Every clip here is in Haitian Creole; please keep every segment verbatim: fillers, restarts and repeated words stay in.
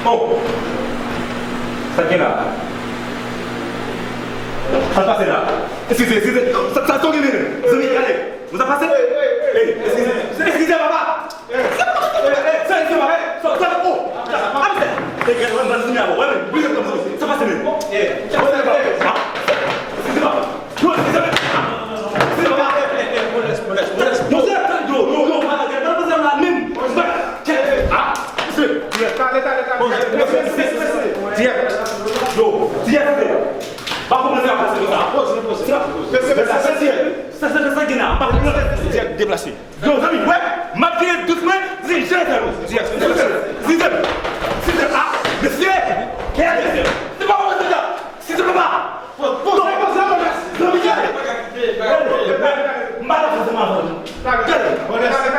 Oh! Sa k gen la? Sa k pase la? Eskize, eskize. Sa, sa, sa w gen menm? Zanmi, gade. Bon, sa k pase? Ey, eskize. Eskize, papa. Sa, eskize, papa. Sa, sa, oh! Sa, sa, sa k pase menm? Eskize, papa. Yo, eskize, papa. Eskize, papa. Yo, yo, yo, yo, papa, gade, papa, sa la menm. Ah, mesye. Talè, talè, talè. Yo, T F, pa konprann sa k pase konsa. Poze, poze, poze. Sa, sa, sa, sa, sa, sa, gen la, pa konprann. T F, deplase. Yo, zanmi, wè, m ap vire dous mwen, di, je, je, je, je, ah, mesye, mesye, se pa konprann sa. Si se papa, poze, poze, poze, zanmi, gade. M pa nan fòs ansanm avè w. Gade,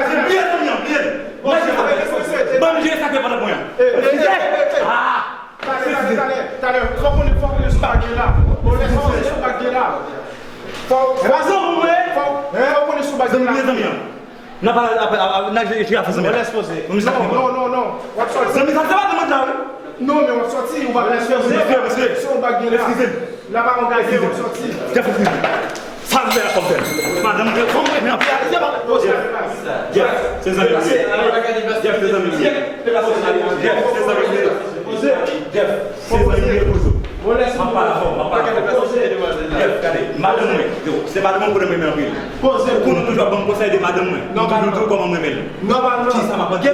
se byen zanmi an, byen. Ban m jere sa k fè pandan mwen an. Ah! Talè, talè, talè, talè. Fò konnen, fò konnen sou bagay la. Fò konnen sou bagay la. Fò, fò konnen sou bagay la. Zanmi, zanmi an. N a pale apre, n a jwe afè zanmi an. Lès poze. Non, non, non, non. W ap sòti. Zanmi, sa se pa demann la, wi. Non, men w ap sòti, ou pa lès poze. Mesye, mesye. Se yon bagay la. Eskize m. La pa yon gade, w ap sòti. Jeff, eskize m. Sa m fè a, sa m fè. Madanm, fò m renmen anpil. Jeff, se zanmi m ye. Jeff, se zanmi m ye. Jeff, se zanmi m ye. Jeff, se zanmi m ye toujou. M ap pale avè w, m ap pale avè w. Jeff, gade, madanm mwen, yo, se madanm mwen konnen m renmen anpil. Ou konnen w toujou ap ban m konsèy de madanm mwen. M toujou di w kòman m renmen l. Kisa m ap mande?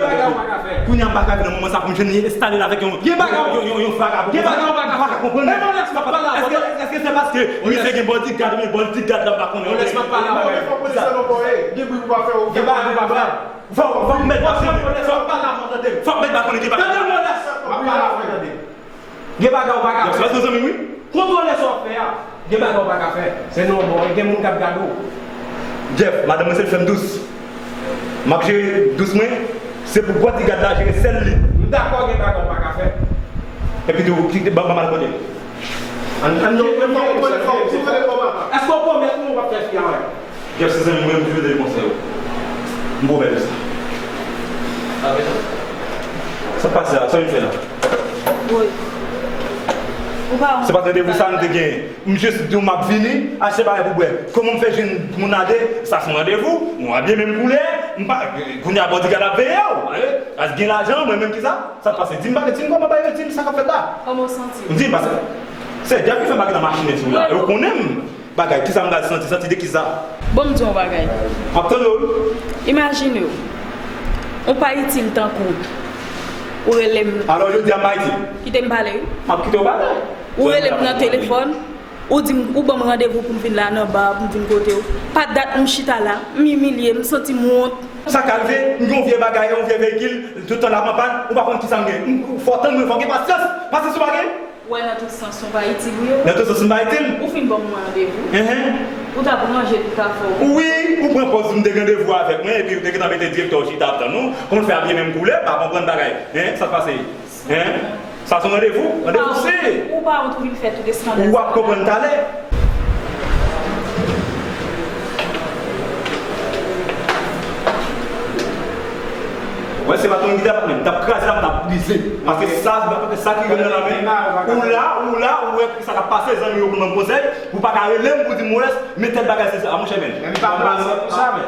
Kounye a m pa ka vin nan moman sa pou m jwenn li enstale l avèk yon, yon, yon, yon vagabon. Gen bagay ou pa ka fè. M pa ka konprann. Èske, èske se paske misye gen bodyguard, men bodyguard la m pa konnen. Fò, fò m mèt pa konnen. Fò, fò m mèt pa konnen. Fò m mèt pa konnen ki bagay. Gen bagay ou pa ka fè. Jeff, se zanmi m, wi. Kontwole sa w ap fè a. Gen bagay ou pa ka fè. Se non, bon, gen moun k ap gade w. Jeff, madanm mwen se l fè m dous. M ap jere dous mwen. Se pou bodyguard la jere sèl li. M dakò, gen bagay ou pa ka fè. Epi tou, ki, ban, ban m al kote l. Ann, ann, non, men fò w konnen, fò w konnen kòman. Èske w pwomèt mwen ou p ap fè fi a anyen? Jeff, se zanmi mwen, m toujou te konsèy ou. M pwomèt ou sa. Sa k pase la? Sa w vin fè la? Woy. Ou pa wont. Se pa t randevou sa nou te genyen. M jis di w m ap vini, achte bagay pou bwè. Kòman m fè jwenn moun ade? Sa se yon randevou. Nou abye menm koulè. M pa, kounye a bodyguard ap veye w. Paske gen lajan, mwen menm ki sa? Sa k pase? Di m bagay, di m kòman bagay yo, di m sa k ap fèt la. Kòman w santi w? M di m pase. Se Jeff ki fè m pa gen nan machin sou la. Yo konnen m. Bagay, kisa m pral santi? Santi de kisa? Bon, m di w yon bagay. M ap tande w, wi. Imajine w, yon pa itil tankou w, ou rele m. Alò, jodi a m pa itil? Kite m pale, wi. M ap kite w pale. Ou rele m nan telefòn, ou di m, ou ban m randevou pou m vin la nan ba, pou m vin kote w. Pa dat m chita la, m imilye, m santi m wont. Sa ka rive, m gen yon vye bagay, yon vye veyikil, tout tan l ap an pàn, ou pa konn kisa m gen. M, fò w tann mwen, fò w gen pasyans. Pasyans ou pa gen? Ou wè nan tout sans, ou pa itil ou yo. Nan tout sans, m pa itil. Ou fin ban m yon randevou. Enhen. Ou t ap ranje tout afè w. Wi, ou pran pòz ou te gen randevou avèk mwen, epi ou te gentan mete direktè w chita ap tann ou. Kòman w fè abye menm koulè, m pa konprann bagay. Hen, sa k pase? Hen? Sa se yon randevou? Randevou se. Ou pa wont ou vin fè tout eskandal sa. W ap konprann talè. Wè, se pa t yon gita, patnè m t ap kraze la, m t ap brize. Paske sa, sa ki rive nan lanmen, ou la, ou la, ou wè sa k ap pase, zanmi yo konn ban m konsèy, ou pa ka rele m pou di m, Moles, men tèl bagay se sa, monchè, men. Men m pa plase pou sa, men.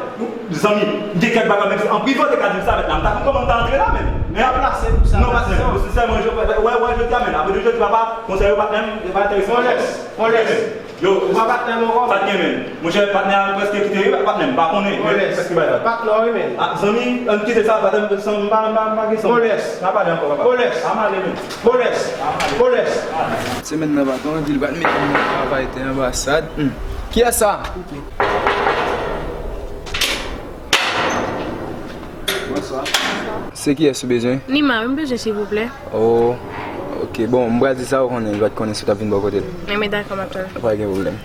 Zanmi, m gen kèk bagay, menm si an prive, ou te ka di m sa, men la, m ta konn kòman m ta antre la, men. M pa plase pou sa. Non, patnè m, sensèman, wè, wè, jodi a, men, apre de jodi, papa, konsèy yo, patnè m, yo pa enterese m. Moles, Moles. Yo, ou pa patnè m ankò? Patnè m, monchè, patnè a prèske kite, wi, patnè m, pa konnen, men prèske bay la. Patnè w, wi, men. Ah, zanmi, ann kite sa, patnè m, san m pa, m pa, m pa gen san. Moles. N a pale ankò, papa. Moles. Pa male, men. Moles. Moles. Semèn nan pa t anvi, li pa t mete m nan travay, te anbasad. Hmm. Kiyès sa? Bonswa. Se kiyès ou bezwen? Nima, wi, m bezwen, silvouplè. Oh, ok. Bon, m pral di sa ou konnen, li pa t konnen si w t ap vin bò kote l. Enben, dakò, m ap tann. Pa gen pwoblèm.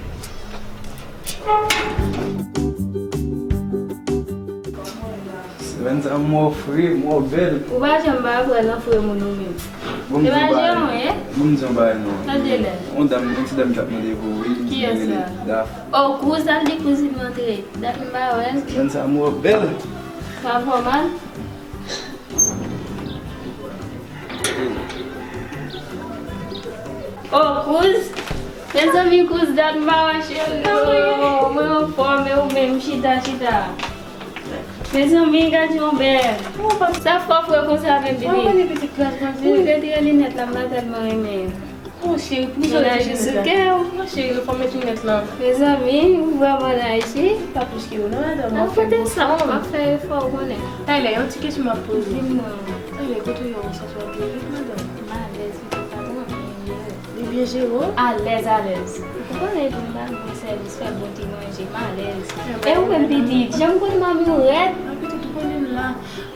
Semèn sa, m wè w fre, m wè w bèl. Ou pa janm pa aprann an fre moun ou menm. Bon, m di yon bagay. Bon, m di yon bagay, non. Yon dam, yon ti dam ki ap mande pou ou, wi. Kiyès sa? Daf. Oh, kouz, al di kouzin mwen antre. Dat m pa wè l. Semèn sa, m wè w bèl. Pa fè w mal? Oh, kouz! Mezanmi, kouz, dat m pa wè cheri. Oh, mwen anfòm, e ou menm, chita, chita. Mezanmi, gad yon bèl. Sa fò fre konsa menm, pitit. Mwen retire linèt la, m pa tèlman renmen. Oh, cheri, pou sa ou retire linèt la? Mon cheri, fò m met linèt la. Mezanmi, ou vrèman nice, wi. Pa plis ke ou non, madanm. An kote sa, m ap fè efò, ou konnen. Tayla, yon ti kesyon m ap poze. Di m non. Tayla, kote w ye, w santi w ap byen vit, madanm? M alèz, pitit, pa tro byen, jere. Li byen jere w? Alèz, alèz. Ou konnen epi m ba l bon sèvis, fè bon ti manje, m alèz. E ou menm, pitit, jan m konn manmi w rèd. An pitit, ou konnen m la.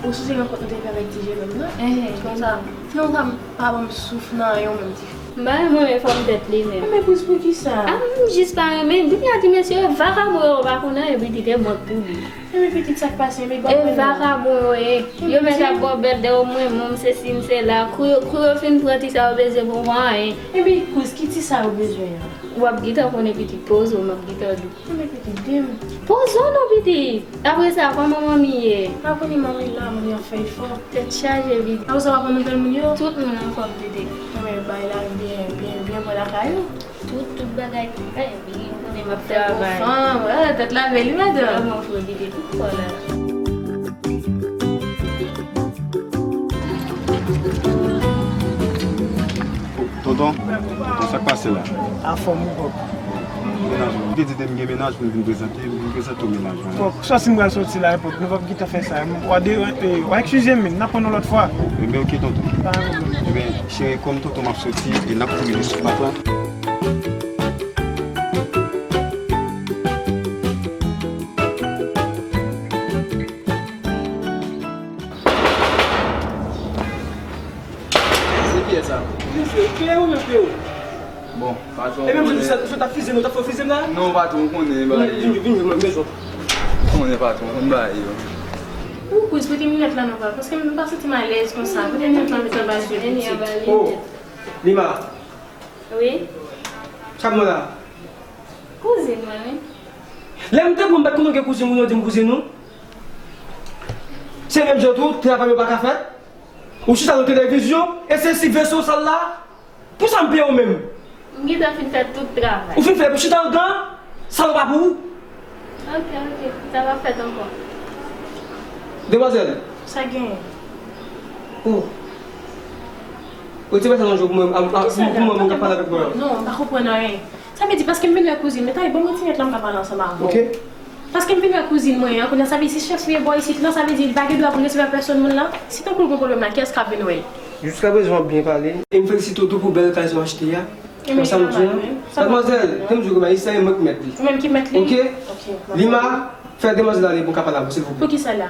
Ou sonje rankont nou te fè avèk ti jènòm nan? Enhen. Konsa, ti nonm sa pa ban m souf nan anyen, ou menm ti fi. M pa renmen fòm tèt li menm. Enben, kouz, poukisa? A, m jis pa renmen. Depi a di mesye, vakabon yo pa konn anyen, pitit, e mòd pou li. Enben, pitit, sa k pase, enben, e vakabon yo ye. Yo mèt ap ba w bèl de, o mwen, mwen, m sesi, m sela. Kou yo, kou yo fin pran ti sa yo bezwen pou anyen. Enben, kouz, ki ti sa yo bezwen an? W ap gentan konnen, pitit, poze w, m ap gentan di w. Enben, pitit, di m. Poze w non, pitit. Apre sa, kòman manmi ye? Pa konnen manmi la, manmi ap fè efò. Tèt chaje, pitit. Apre sa, w ap pran nouvèl moun yo? Tout moun anfòm, pitit. Enben, bay la byen, byen, byen bon lakay ou. Tout, tout bagay, eh, byen, ou konnen m ap travay. Tèt fanm, ah, tèt la bèl, wi, madanm. Vrèman, fre, pitit, tout fò la. Tonton, bon, sa k pase la? Anfòm ou, Bob? Mennaj mwen. Ou te di te m gen mennaj pou m vin prezante, m vin prezante w mennaj mwen. Bon, sòsi m pral sòti la, enpòt, nou p ap gentan fè sa. W a de, e, w a eskize m, men n ap pran yon lòt fwa. Enben, oke, tonton. Pa gen pwoblèm. Enben, cheri, kòm tonton m ap sòti, e n ap kouri sou pat la. Se kiyès sa? Mesye, klere ou menm, klere ou. Bon, patwon, ou konnen. Epi, misye t ap fize m, ou t ap fè fize m la? Non, patwon, ou konnen bagay yo. Vin, vin, vin, vin, vin. Ou konnen, patwon, ou konn bagay yo. Ou kouz, mete linèt la non, pa, paske m pa santi m alèz konsa. Mete linèt la, mete anba zye pitit. Oh, Lima. Wi? Sa k mwen la? Kouzin mwen, wi. Lè m te bon, m pa t konn gen kouzin moun yo di m kouzin ou. Se menm jan tou, travay yo pa ka fèt. Ou chita nan televizyon, e se si veso sal la. Pou sa m peye w menm? M gentan fin fè tout travay. Ou fin fè pou chita andan, sa yo pa pou ou. Ok, ok, sa pa fèt ankò. Demwazèl. Sa genyen? Oh. Ou ti fè sa nan jou pou mwen, pou mwen, mwen ka pale avèk mwen. Non, m pa konprann anyen. Sa vle di, paske m vin wè kouzin, men tande, ban mwen ti minit la, m ka pale ansanm avè w. Ok. Paske m vin wè kouzin mwen an, kounye a, sa vle di, si chèf li bò isit lan, sa vle di, li pa gen dwa pou l resevwa pèsonn moun lan. Si tankou l gen pwoblèm la, kiyès k ap vin wè l? Jiskaprezan, w ap byen pale. E m felisite w tou pou bèl kay sa w achte a. Konsa m di w, madmwazèl, te m di w ke ayisyen se mwen ki mèt li. Ou menm ki mèt li? Ok. Ok. Lima, fè demwazèl ale pou m ka pale avè w, silvouplè. Poukisa la?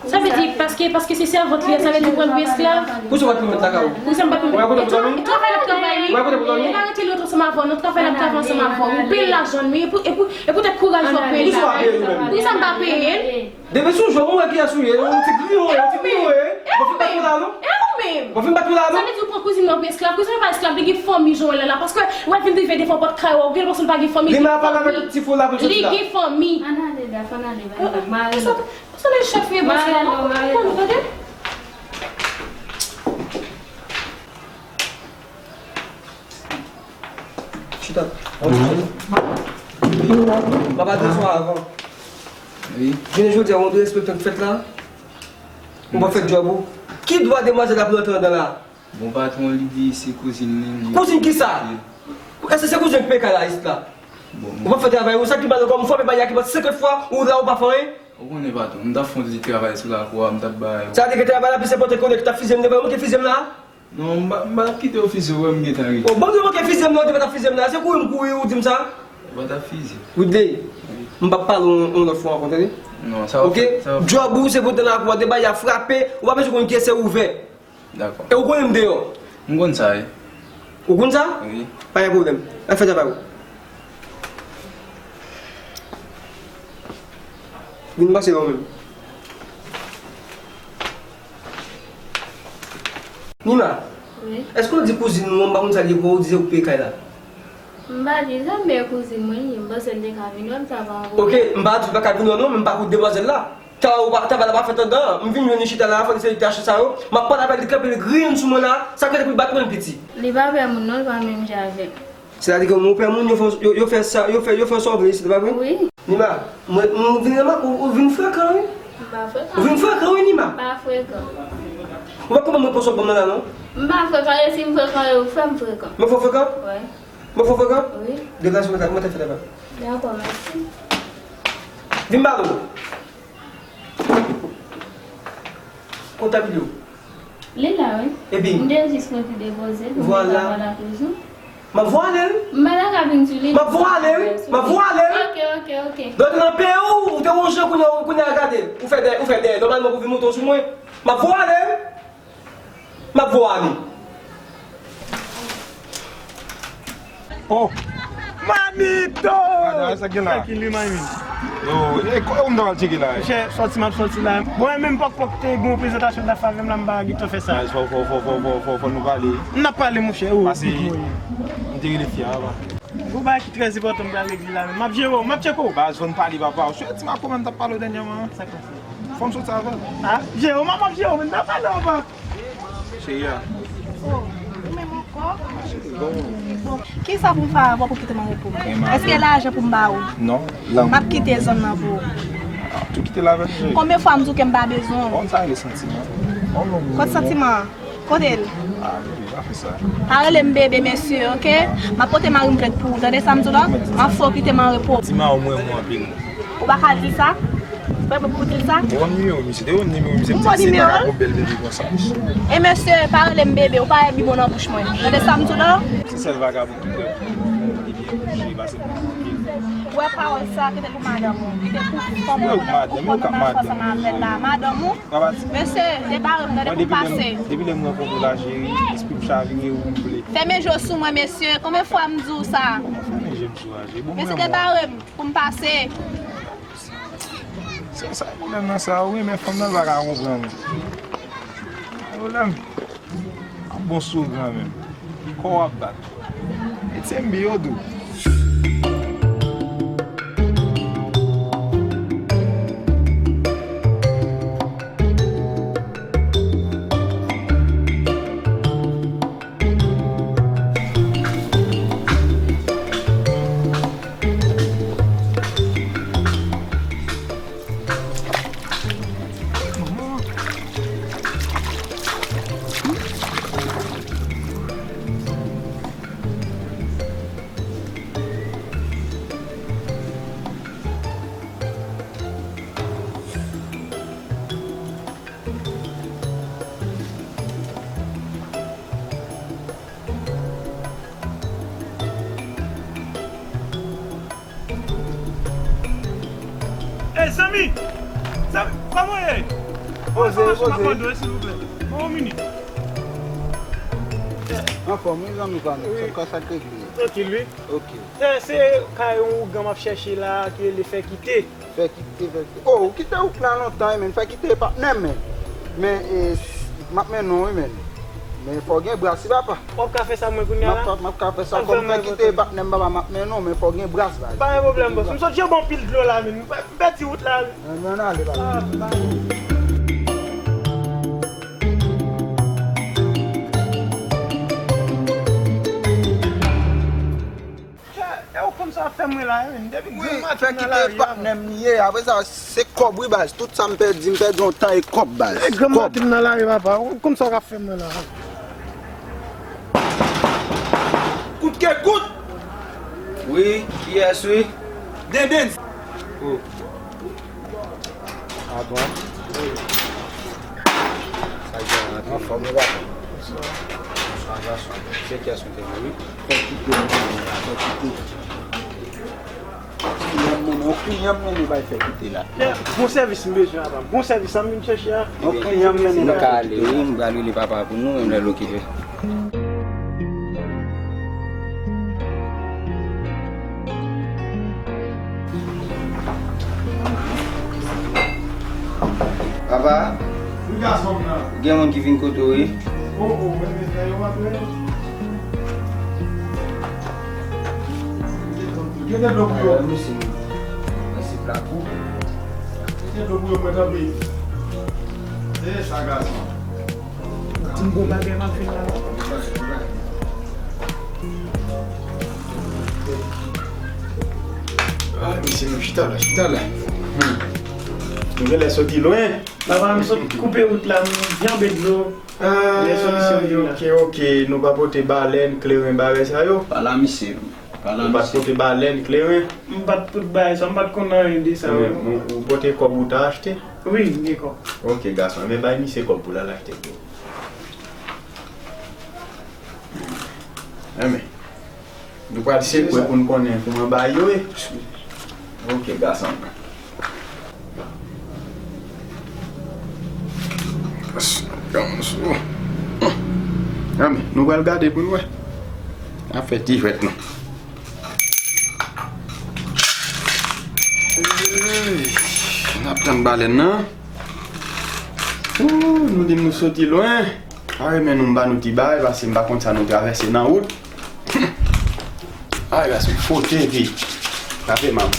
Sa vle di, paske, paske se sèvant li ye, sa vle di ou pran l pou esklav? Pou sa w pa t pou met lakay ou? Pou sa m pa t pou met. Ou pa kote pou dòmi? Travay l ap travay, wi. Ou pa kote pou dòmi? Li pa rete lòt ansanm avè w, non, travay l ap travay ansanm avè w. Ou peye l lajan l, wi, e pou, e pou, e poutèt kouraj ou ap peye l. Pou sa w pa peye l ou menm? Pou sa m pa peye l? Depi sou jòm ou wè kiyès ou ye, yon ti griyon, yon ti griyon, e. Bon, fin bat ou la, non? E ou menm? Bon, fin bat ou la, non? Sa vle di ou pran kouzin mwen pou esklav? Kouzin mwen pa esklav, li gen fanmi, jan w wè l la, paske w ap vin rive devan pòt kay ou, ou gen l panse l pa gen fanmi, li gen fanmi. Lima, pale avèk ti fo la pou soti la. Li gen fanmi. Ann ale, Daf, ann ale, ann ale. Mare l. Sa, sa nan chèf li, boss la, non? Ou konn, tande? Chita. M ap adrese w avan. Wi. Jounen jodi a, ou dwe respekte fèt la. Ou pa fè djòb ou. Ki dwa demwazèl la pou rantre andan la? Bon, patwon, li di se kouzin li, li. Kouzin kisa? Èske se kouzin k peye kay la isit la? Bon. Ou pa fè travay ou, sa ki mal ankò, m frape bay la ki bat senkant fwa, ou la ou pa fè anyen? Ou konnen, patwon, m t ap fè yon ti travay sou lakou a, m t ap bay. Sa te gen travay la, pi se pote konnen ki t ap fize m, devan ou te fize m la? Non, m pa, m pa t ap kite w fize w, wè m gentan rive. O, bon, m te manke fize m nan, ou te pa t ap fize m la, se kouri m kouri, ou di m sa? Ou pa t ap fize. Woodley, m p ap pale w yon lòt fwa ankò, tande? Non, sa w ap fè, sa w ap fè. Ok? Djòb ou, se pote lakou a, te bay a frape, ou pa bezwen konn kiyès se ouvè. Dakò. E ou konnen m deyò. M konn sa, wi. Ou konn sa? Wi. Pa gen pwoblèm. Al fè travay ou. Vin pase la ou menm. Nima, wi, èske w di kouzin ou an, m pa konn sa l ye pou ou, di se ou k peye kay la? M pa di sa, men kouzin mwen li ye, m panse l te ka vin wè m, sa pa yon pwoblèm. Ok, m pa di l pa ka vin wè w non, men m pa kout demwazèl la. Travay ou pa, travay la pa fèt anndan an. M vin jwenn li chita la, fò li fè li tach sa yo. M ap pale avè l, li kanpe, li griyen sou mwen la. Sa k rete pou li bat mwen, l piti. Li pa pè moun non, li pa menm jan avè m. Sètadi ke moun pè moun, yo fè, yo, yo fè sa, yo fè, yo fè sa w vle isit, pa vre? Wi. Nima, mwen, mwen vin remake ou, ou vin frekan, wi. M pa frekan. Ou vin frekan, wi, Nima. M pa frekan. Ou pa konprann mwen pòs w ap ban mwen la, non? M pa frekan, e si m frekan, e ou fè m frekan. Mwen fè w frekan? Wi. Mwen fè w frekan? Wi. Deplase mwen ta, mwen ta fè la. Dakò, mèsi. Vin ba nou. Kontabil yo. Li la, wi. Epi? M te jis pote depoze pou m pa la toujou. M ap vwale l. M pa ta ka vin sou li. M ap vwale l, wi. M ap vwale l. Ok, ok, ok. Donk nan peyi w, ou te wonje kounye a, kounye a gade. Ou fè dèyè, ou fè dèyè. Nòmalman pou vin monte sou mwen. M ap vwale l. M ap vwale l. Oh! Manito! Gade sa gen la. Tcheke li, manmi. Yo, e, ko, ou m ta pral tcheke la, e? Monchè, sòti m ap sòti la. Bon, e menm pòk pòk te gen yon prezantasyon t ap fè avè m la, m pa gen tan fè sa. Fò, fò, fò nou pale. N ap pale, monchè, ou, pase, m te rele fi a, papa. Gon bagay ki trè enpòtan m pral regle la, menm. M ap jere w, m ap tcheke w. Baz, fò n pale, papa. Ou sonje ti Mako menm t ap pale w dènyèman an? Sa k pase? Fò m soti avè l. Ah, jere w, m ap jere w, menm n ap pale anvan. Cheri a. Oh, ou menm ankò? Bon. Kisa pou m fè avè w pou w kite m an repo? Èske lajan pou m ba ou? Non, lanmou. M ap kite zòn nan pou ou. Ah, tou kite l avè l, cheri. Konbyen fwa m di w ke m pa bezwen w? Bon, sa gen santiman. Bon, lanmou. Kot santiman an? Kote l? Ah, bebe, pa fè sa. Pa rele m bebe, mesye, oke? M ap pote mari m plent pou ou, tande sa m di w la? M ap fè w kite m an repo. Ti Mao, mwen renmen w anpil. Ou pa ka di sa? Ou pa pou di l sa? Ou wè nimewo misye, te wè nimewo misye, m di si m pa ka pran bèl bebe konsa. E mesye, pa rele m bebe, ou pa wè bibwon nan bouch mwen. Tande sa m di w la? Se sèl vagabon ki prè pou li byen kouche, pase pou li. Ou wè pawòl sa, kite pou madanm ou, kite pou fanm ou, pou kòmanse ansanm avè l la. Madanm ou, mesye, debare m, tande pou m pase. Depi lè m rankontre w la, cheri, lespri m chavire, ou m vle. Fèmen je w sou mwen, mesye, konbyen fwa m di w sa? Kòman fèmen je m sou a, cheri? Bon, mesye, debare m. Pou m pase. Se sa pwoblèm nan sa, ou renmen fanm nan, l pa ka konprann ou. Pwoblèm. Yon bon sou gran menm. Kò w ap bat. Etyenn bi yo dou. Ey, zanmi! Zanmi, kòman w ye? Poze, poze. Mwen, silvouplè. Mwen, yon minit. Anfòm, wi, zanmi pa m. Wi. Sa, sa k regle? Trankil, wi. Ok. Se, se kay yon ougan m ap chèche la, ki rele Fè Kite. Fè Kite, Fè Kite. Oh, ou kite wout la lontan, wi, men. Fè Kite, patnè m, men. Men, e, s-, m ap mennen w, wi, men. Men fò w gen bras, wi, papa. W ap ka fè sa mwen kounye a la? M ap, m ap ka fè sa. Kòm Fè Kite, patnè m, papa, m ap mennen w, men fò w gen bras, baz. Pa gen pwoblèm, bòs. M sot jere anpil dlo la, men. M pèdi wout la, wi. Ann, ann ale, papa. Ah, ba. Chè, e ou konn sa w ap fè mwen la, wi. Depi granm maten m nan lari a. Wi, Fè Kite patnè m li ye. Apre sa, se kòb wi, baz. Tout sa m pèdi, m pèdi yon tan e kòb, baz. E granm maten m nan lari, papa. Ou konn sa w ap fè mwen la. Kout ke kout! Wi, kiyès wi? Denden. Oh. Ah bon? Sa gen antre. Anfòm, wi, papa. Bonswa, gason. Se kiyès ou te vle, wi? Fè Kite, fè Kite. Kliyan m mennen, yon kliyan m mennen bay Fè Kite la. Men, bon sèvis m bezwen, papa. Bon sèvis sa m vin chèche a. Yon kliyan m mennen bay Fè Kite. Nou ka ale, wi, m pral rele papa pou nou, yon lè l okipe. Papa, gen moun ki vin kote w, wi. Oh, oh, men, men, men, yo antre. Gen de dlo pou yo. Mèsi, mèsi, plak ou. Dlo pou yo mwen tanpri. Se sa gason. Di m gon bagay m ap vin la. Ah, mesye, nou chita la, chita la. Hmm. Nou genlè soti lwen. Papa, m sot koupe wout la, m janbe dlo. Ah, gen solisyon vin la. Ok, ok. Nou pa pote balèn, kleren, bagay sa yo? Pa la, misye. Pa la, misye. Nou pa t pote balèn, kleren? M pa t tout bagay sa, m pa t konn anyen de sa yo. Ou pote kòb ou ta achte? Wi, m gen kòb. Ok, gason. Men bay misye kòb pou l al achte pou ou. Enben. Nou pral sekwe pou n konnen kouman bagay yo ye. Ok, gason. Anben, nou pral gade pou n wè. N ap fè ti jwèt nou. N ap tann balèn nan. Ooh, nou di nou soti lwen. Pa renmen nou, m ba nou ti bay, paske m pa konn sa nou travèse nan wout. Ay, gason, fote epi. Frape, manman.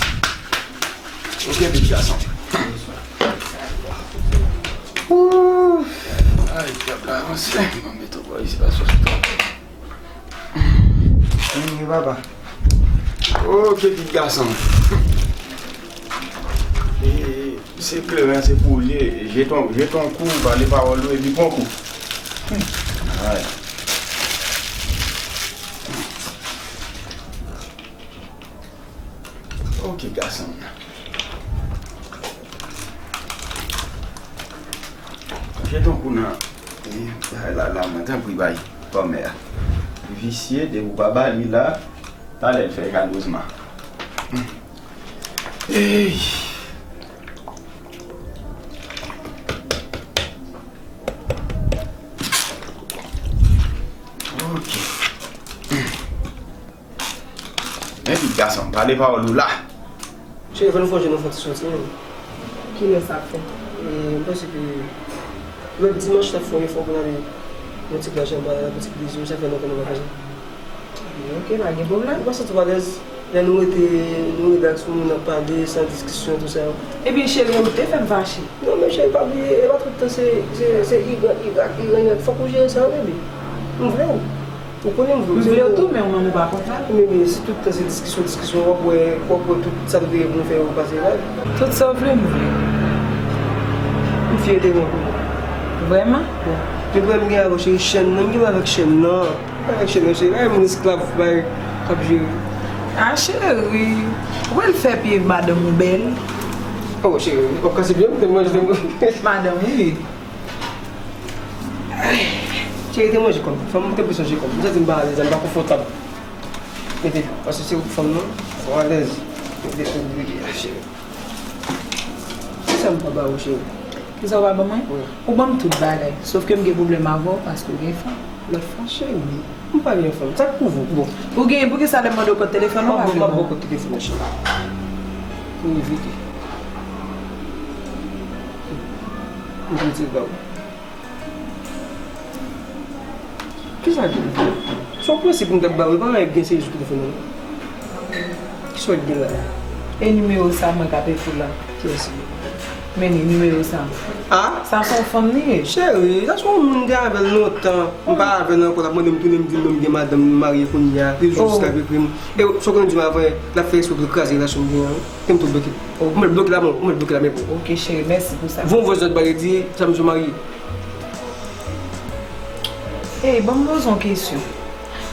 Ok, pitit gason. Ooh. Ay, dyab la, avanse. Mwen mete w bò isi, pa sou. Vini, papa. Ok, pitit gason. E, se kleren, se pou li. Jeton, jeton kou, pale pawòl ou, epi pran kou. Ay. Ok, gason. Jeton kou nan, e, la, la, mwen tanpri bay kòmè a. Visye, depi w pa ba li la, talè l fè kalozman. Ey! Ok. Men pitit gason, pale pawòl ou la. Cheri, fò nou fè yon je, nou fè yon ti soti menm. Kilè sa ap fèt? E, m panse ke lòt dimanch, n ap fè yon efò pou n ale yon ti plaj anba la, yon ti plezi, sa fè lontan nou pa fè sa. Ok, pa gen pwoblèm. Ou pa santi w alèz? Lè nou rete, nou rilaks, nou ap pale, san diskisyon, tou sa yo. Ebyen, cheri, ou te fè m fache. Non, men cheri, pa bliye, e pa tout tan se, se, se Irak, Irak, Iran, Irak. Fòk ou jere sa yo, bebe. M vle w. Ou konnen m vle w. M vle w tou, men ou menm ou pa konn sa. Men, men si tout tan se diskisyon, diskisyon, w ap wè, w ap wè tout sa nou te gen pou nou fè yo pase la. Tout sa w vle, m vle. M fye de mwen. Vrèman? Bon. Men pwoblèm m gen avè w, cheri, chèn nan, m gen avèk chèn nan. Avèk chèn nan, cheri, ay, moun esklav, bay, k ap jere. Ah, cheri, ou wè l fè pye madanm ou bèl. Oh, cheri, w ap kase pye m, te manje, te manje. Madanm ou ye. Cheri, te manje kòm. Fè m te plis manje kòm. M santi m pa alèz, m pa konfòtab. Mete, paske se ou ki fanm nan, fò w alèz. Mete, mete, cheri. Kisa m pa ba ou, cheri? Kisa w pa ban mwen? Wi. Ou ban m tout bagay. Sòf ke m gen pwoblèm avè w paske w gen fanm. Lòt fanm. Cheri, m pa gen fanm. Sa k pou vou? Bon. Ou gen, poukisa lè m mande w kòd telefòn ou pa vle ban mwen? M ap ba w kòd telefòn nan, cheri. Pou evite. M vle di l ba ou. Kisa gen? Se yon prensip m t ap ba ou, e pa anyen k gen serye sou telefòn nan, non. Kisa w gen la? E nimewo sa mwen k ap ekri w la. Kiyès li? Men li, nimewo sa. Ah? Sa se yon fanm li ye. Cheri, sa se yon moun m te avè l lontan. M pa avè l ankò, l ap mande m tounen, m di l non, m gen madanm, m marye kounye a. Pi jou jiska l ap ekri m. E sa w konnen di m avan, l ap fè eksprè pou l kraze relasyon m gen an, wi. Te m tou bloke. Ou mèt bloke la, bon, ou mèt bloke la, men bon. Ok, cheri, mèsi pou sa. Von vwè zòt bagay di, Samson marye. Ey, ban m poze w kesyon.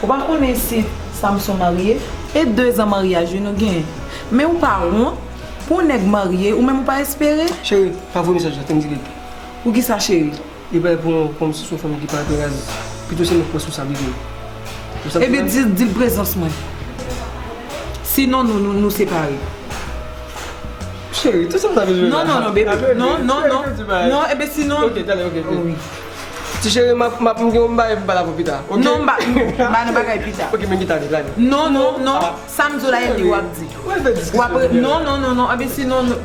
Ou pa konnen si Samson marye? E dezan maryaj wi nou genyen. Men ou pa wont pou yon nèg marye, ou menm ou pa espere? Cheri, pa voye mesaj la, tann di li. Poukisa, cheri? Li pral pran w kòmsi se yon fanm ki pa te raz. Pito se nou k responsab li. Ebyen, di, di l prezans mwen. Sinon, nou, nou, nou separe. Cheri, tout sa m ta bezwen la. Non, non, non, bebe. Non, non, non. Non, ebyen, sinon. Ok, talè, ok, ok. Wi. Ti cheri, m ap, m ap, m gen yon bagay pou m pale avè w pita. Ok? Non, m pa, m pa nan bagay pita. Ok, men kite ale, la. Non, non, non. Ah. Sa m di w la, e li w ap di. W ap, non, non, non, non. Ebyen, sinon, non.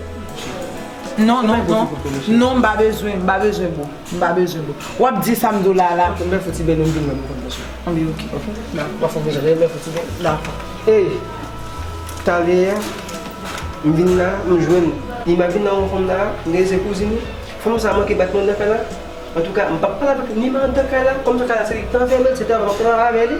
Non, non, non. Non, m pa bezwen, m pa bezwen, boo. M pa bezwen, boo. W ap di sa m di w la, la. Ok, mè fouti bèl, m vin la, m konn mesye. Anben, ok. Ok. Dakò. W ap fè bezwen, mè fouti bèl. Dakò. Ey, talè a, m vin la, m jwenn Nima vin nan yon fanm la, m rele se kouzin li. Fanm sa manke bat mwen nan kay la. Antouka, m p ap pale avèk Nima anndan kay la. Kòm sa kay la se li ki t anfèmen l, se travay m ap travay avè li.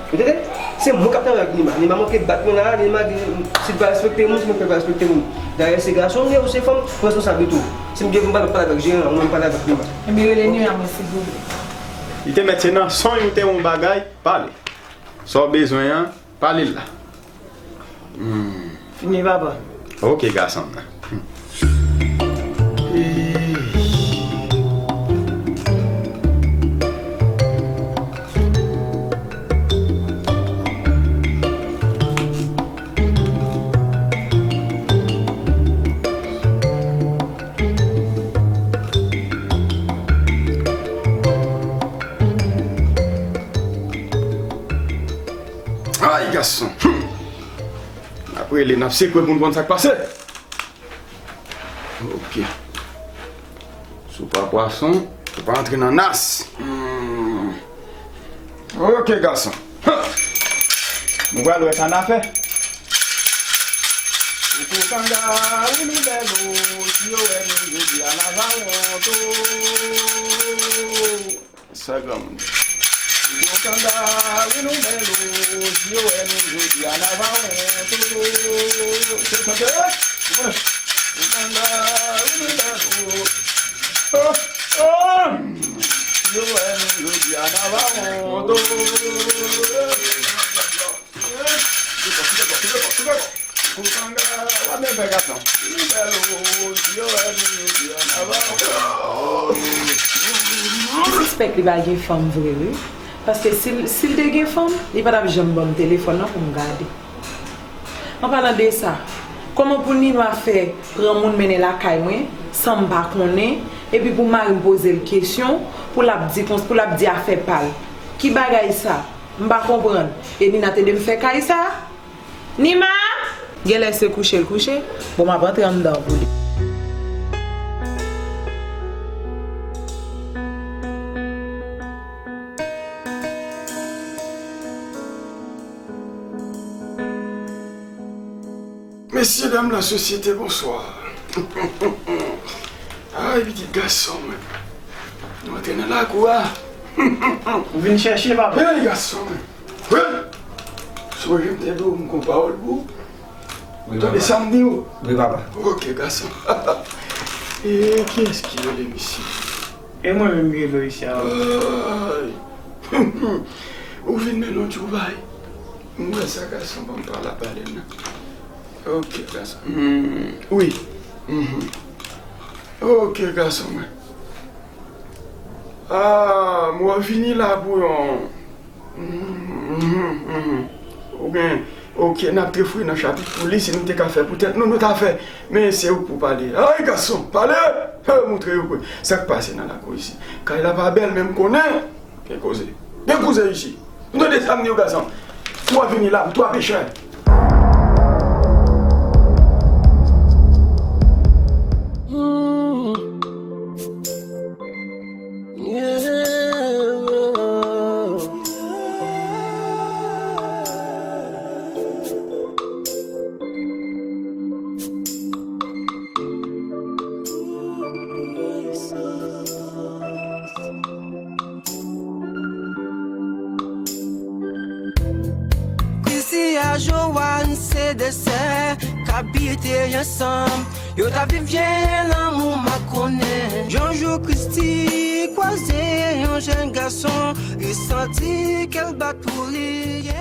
Ou tande? Se mwen k ap travay avèk Nima. Nima manke bat mwen la, Nima di si l pa respekte moun, se mwen k pa respekte moun. Dayè, se gason m ye ou se fanm, pran responsabilite w. Si m gen pou m pale, pale avèk jeran an, ou menm pale avèk Nima. Ebyen, rele Nima mwen, silvouplè. Li te mèt se nan sonj ou te wè yon bagay, pale. Sa w bezwen an, pale l la. Hmm. Fini, papa. Ok, gason m. Ay, gason. Hmm. N ap rele, n ap sekwe pou n konn sa k pase. Ok. Si w pa pwason, ou pa antre nan nas. Hmm. Ok, gason. Ha! Nou pral wè sa n a fè. Ou kou kanga, wi nou bèl o, si yo wè nou jodi a n a va wont o. Sa granmoun. Ou kou kanga, wi nou bèl o, si yo wè nou jodi a n a va wont o. Se chante, wi. Ou kou kanga, wi nou bèl o. Oh, oh. Si yo wè nou jodi a n a va wont o. M sispèk li pa gen fanm vre wi. Paske si l, si l te gen fanm, li pa t ap janm ban m telefòn nan pou m gade. An palan de sa, kòman pou Nima fè pran moun mennen lakay mwen san m pa konnen, epi pou mari m poze l kesyon, pou l ap di kons-, pou l ap di afè pa l? Ki bagay sa? M pa konprann. E Nina t ede m fè kay sa? Nima! Genlè se kouche l kouche. Bon, m ap antre anndan pou li. Mesye dam lasosyete, bonswa. Ay, pitit gason mwen. Nou antre nan lakou a. Ou vin chèche, papa? Hey, gason mwen. Wi. Sonje m te di w m gon pawòl pou ou. Wi, papa. Tande sa m di w? Wi, papa. Ok, gason. E kiyès ki rele misye? E mwen menm ki rele w isi a, wi. Ay. Ou vin mennen yon tchoubay. M wè sa gason ban m pale a pale nan. Ok, gason. Hmm, wi. Mhm. Ok, gason mwen. Ah, m wè w vini la pou yon. Mhm, mhm, mhm. Ou gen, ok, n ap te fouye nan chapit pou li, si nou te ka fè pou tèt nou, nou ta fè. Men se ou k pou pale. Ay, gason, pale! He, moutre yo kwe. Sa k pase nan lakou isi? Kay la pa bèl, men m konnen. Gen koze. Gen koze isi. Nou tande sa m di w, gason. Ou ap vini la pou twa pechè. Chrissy a Joanne se de sè k abite ansanm. Yo t ap viv byen lanmou makonnen. Yon jou Chrissy kwaze yon jèn gason, li santi kè l bat pou li.